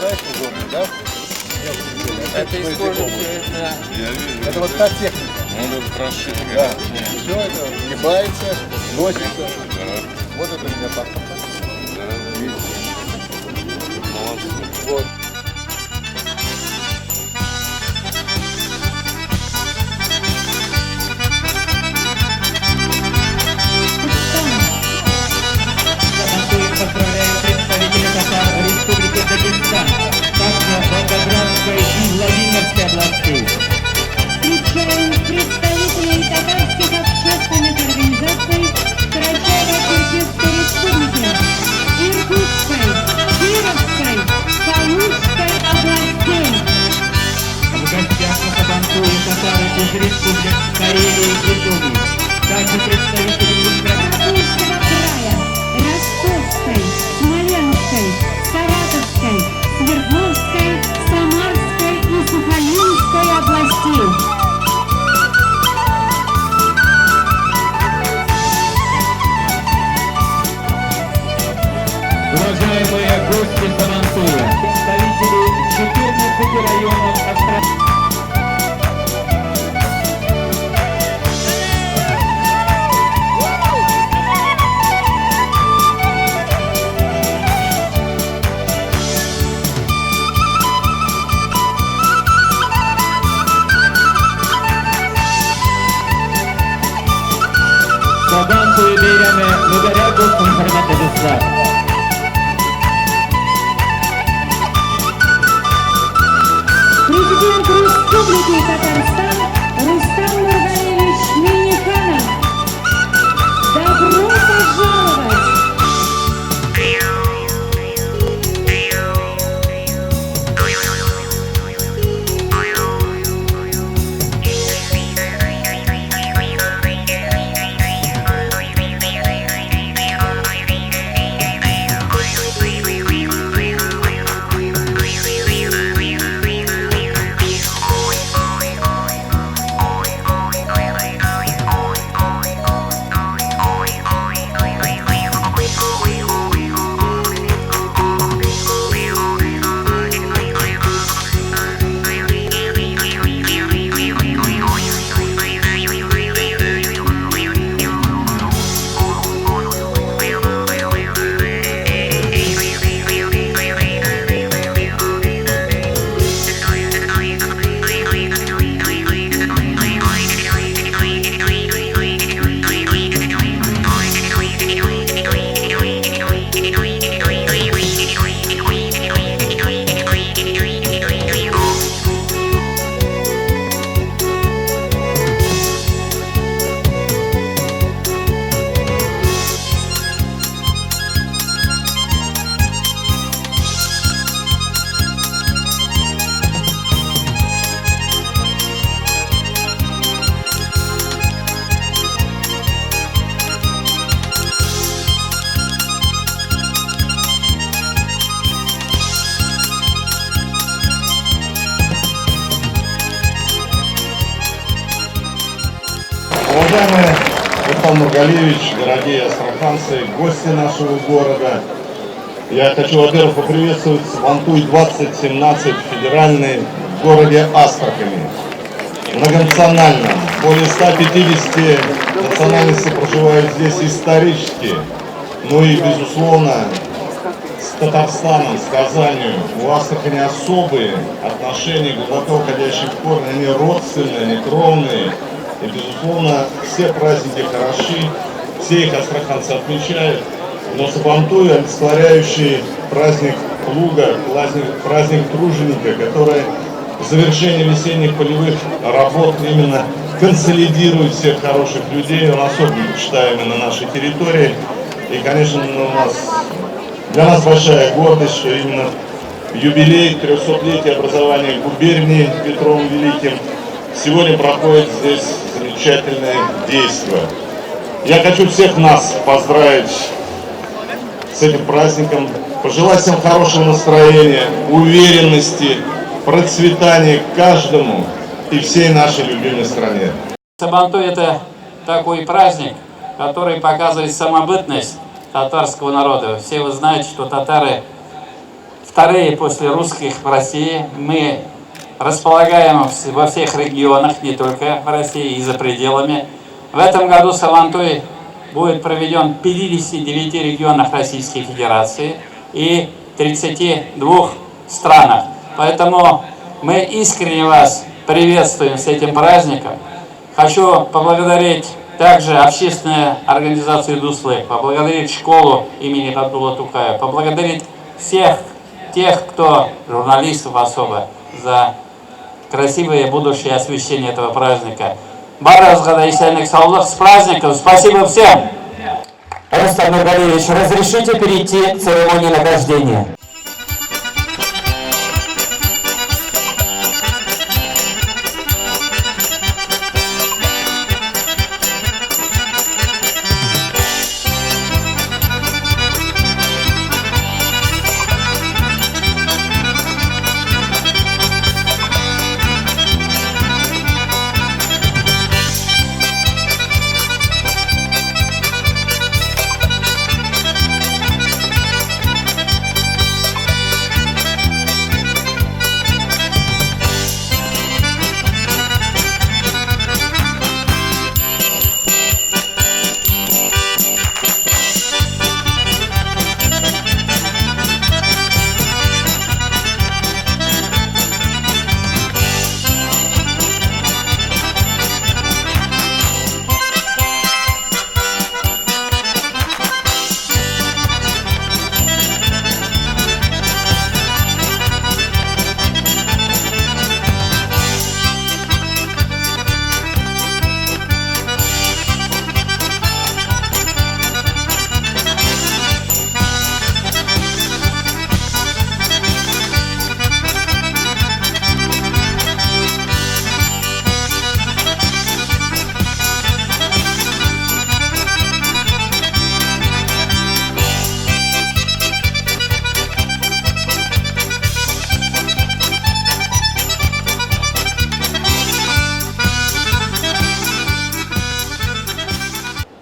Знаешь, удобно, да? Это из кожи все это. Я вижу. Это вот та техника. Ну, это прошито, Да. конечно. Все это сгибается, носится. Да, Вот это у меня паспорт. да. Молодцы. Вот. Сабантуем поздравляю представителей татар Республики Дагестан, также Волгоградской и Владимирской областей. Встречаем представителей татарских общественных организаций Карачаево-Черкесской Республики, Иркутской, Кировской, Калужской областей. В гостях на Сабантуе татары из республик Карелии и Коми, также представители Украины. Ставропольского края, Ростовской, Смоленской, Саратовской, Свердловской, Самарской и Сахалинской областей. Уважаемые гости Сабантуя, представители 14 районов Астрахани. Сабантуй бәйрәме мөбарәк булсын, хөрмәтле дуслар! Президент Республики Татарстан Рустам Нургалиевич Минниханов. Добро пожаловать! Уважаемый Рустам Нургалиевич, дорогие астраханцы, гости нашего города, я хочу, во-первых, поприветствовать Сабантуй 2017 федеральный в городе Астрахани. Многонациональном. Более 150 национальностей проживают здесь исторически. Ну и, безусловно, с Татарстаном, с Казанью у Астрахани особые отношения, глубоко уходящие в корни, они родственные, они кровные. И, безусловно, все праздники хороши, все их астраханцы отмечают. Но Сабантуй, олицетворяющий праздник плуга, праздник труженика, который в завершении весенних полевых работ именно консолидирует всех хороших людей, он особенно почитаемый на нашей территории. И, конечно, для нас большая гордость, что именно юбилей 300-летия образования губернии Петром Великим сегодня проходит здесь замечательное действие. Я хочу всех нас поздравить с этим праздником, пожелать всем хорошего настроения, уверенности, процветания каждому и всей нашей любимой стране. Сабантуй – это такой праздник, который показывает самобытность татарского народа. Все вы знаете, что татары вторые после русских в России. Мы располагаем во всех регионах, не только в России, и за пределами. В этом году Сабантуй будет проведен в 59 регионах Российской Федерации и 32 странах. Поэтому мы искренне вас приветствуем с этим праздником. Хочу поблагодарить также общественную организацию «Дуслык», поблагодарить школу имени Габдулла Тукая, поблагодарить всех тех, кто, журналистов особо, за красивое будущее освещение этого праздника. Барыгызга да исәнлек-саулык, с праздником! Спасибо всем! Рустам Нургалиевич, разрешите перейти к церемонии награждения?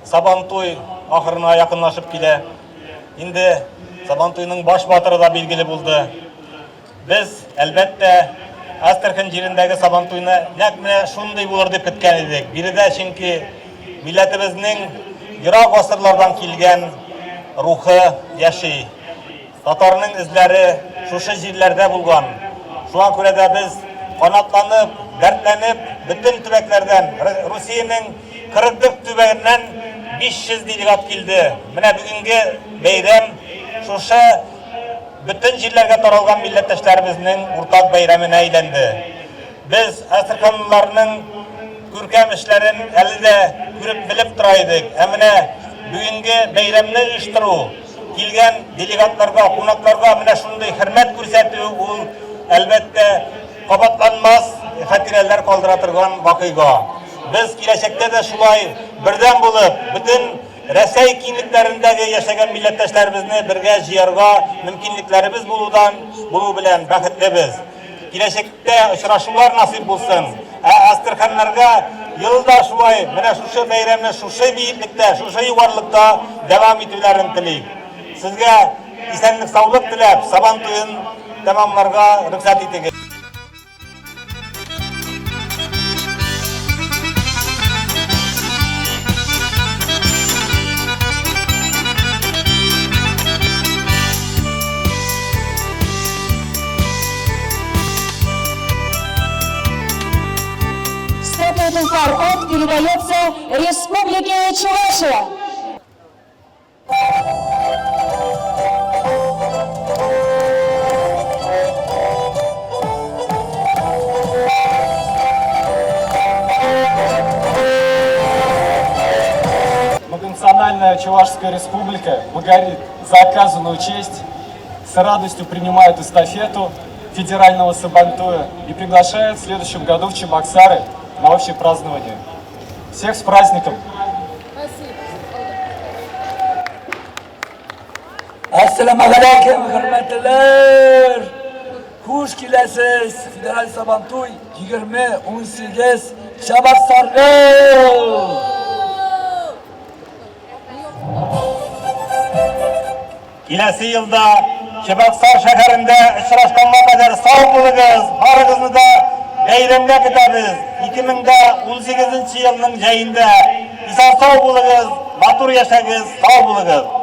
Сабантуй ахырына якынлашып килә. Инде Сабантуйның баш батыры да билгеле булды. Без, әлбәттә, Астрахань җирендәге Сабантуйны нәкъ менә шундый булыр дип көткән идек. Биредә чөнки милләтебезнең ерак гасырлардан килгән рухы яши. Татарның эзләре шушы җирләрдә булган. Шуңа күрә дә без канатланып, дәртләнеп, бөтен төбәкләрдән, Русиянең 44 төбәгеннән 500 делегат килде. Менә бүгенге бәйрәм шушы бөтен җирләргә таралган милләттәшләребезнең уртак бәйрәменә әйләнде. Без әстерханлыларның күркәм эшләрен әле дә күреп белеп тора идек. Ә менә бүгенге бәйрәмне оештыру, килгән делегатларга, кунакларга менә шундый хөрмәт күрсәтү ул, әлбәттә, кабатланмас хатирәләр калдыра торган вакыйга. Без киләчәктә дә шулай бердәм булып, бөтен Рәсәй киңлекләрендәге яшәгән милләттәшләребезне бергә җыярга мөмкинлекләребез булудан булу белән бәхетлебез. Киләчәктә очрашулар насыйп булсын. Ә әстерханнарга ел да шулай менә шушы бәйрәмне шушы биеклектә, шушы югарылыкта дәвам итүләрен телик. Сезгә исәнлек-саулык теләп, Сабан туен тәмамларга рөхсәт итегез. Степной Тулпар от передается Республике Чувашия. Многонациональная Чувашская Республика благодарит за оказанную честь, с радостью принимает эстафету федерального Сабантуя и приглашает в следующем году в Чебоксары на общее празднование. Всех с праздником! Әссәламегаләйкем, хөрмәтлеләр! Хуш киләсез, Федераль Сабантуй 2018 Чабаксарга! Киләсе елда Чебоксар шәһәрендә очрашканга кадәр сау булыгыз, барыгызны да бәйрәмгә көтәбез. 2018 елның җәендә. Исән-сау булыгыз, матур яшәгез, сау булыгыз.